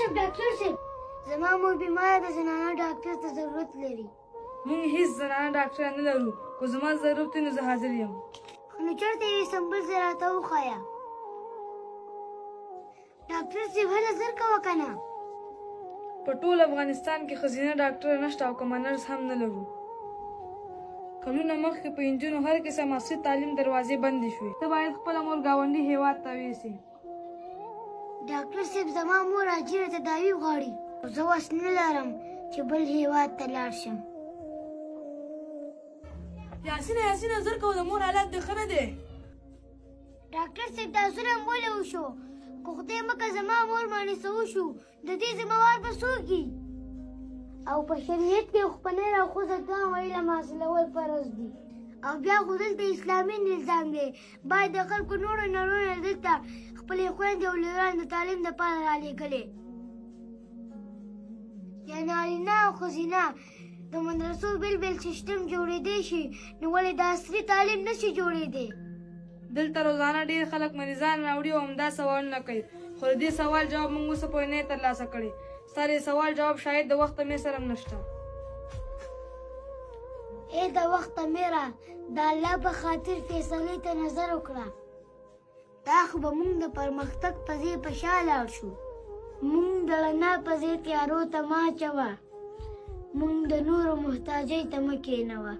صاحب، ډاکټر صاحب، زما مور بیماره ده، زنانه ډاکټر ته ضرورت لري. موږ هیڅ زنانه ډاکټره نه لرو، که زما ضرورت وي نو زه حاضر یم. نو چېرته یې سمبل ځای راته وښیه. ډاکټر صاحب، هله زر کوه که نه. په ټول افغانستان کې ښځینه ډاکټره نشته او کومه نرس هم نه لرو. کلونه مخکې په نجونو هر قسم عصري تعلیم دروازې بندې شوې. ته باید خپله مور ګاونډي هیواد ته ویسې. ډاکټر صاحب، زما مور عاجله تداوي غواړي، زه وس نه لرم چې بل هیواد ته لاړ شم. یاسینه، یاسینه، زر کوه، د مور حالت دې ښه نه دی. ډاکټر صاحب، دا ظلم ولې وشو؟ که خدای مه که زما مور باندې څه وشو، د دې ذمه وار به څوک وي؟ او په شریعت کې خو په نر او ښځه دواړو علم حاصلول فرض دي، او بیا خو دلته اسلامي نظام دی، باید د خلکو نورو نړو دلته خپلې خویندې او لوران د تعلیم دپاره رالیږلې. یا نارینه او ښځینه د مدرسو بېل بېل سیستم جوړېدی شي، نو ولې د عصري تعلیم نه شي جوړېدی؟ دلته روزانه ډېر خلک مریضان راوړي او همدا سوالونه کوي، خو د دې سوال جواب موږ اوسه پورې نه دی ترلاسه کړی. ستا د سوال جواب شاید د وخت امیر سره هم نشته. ای د وخت امیره، د الله په خاطر فیصلې ته نظر وکړه. دا خو به موږ د پرمختګ په ځای په شا لاړ شو. موږ د رڼا په ځای تیارو ته مه اچوه، موږ د نورو محتاجۍ ته مه کښېنوه.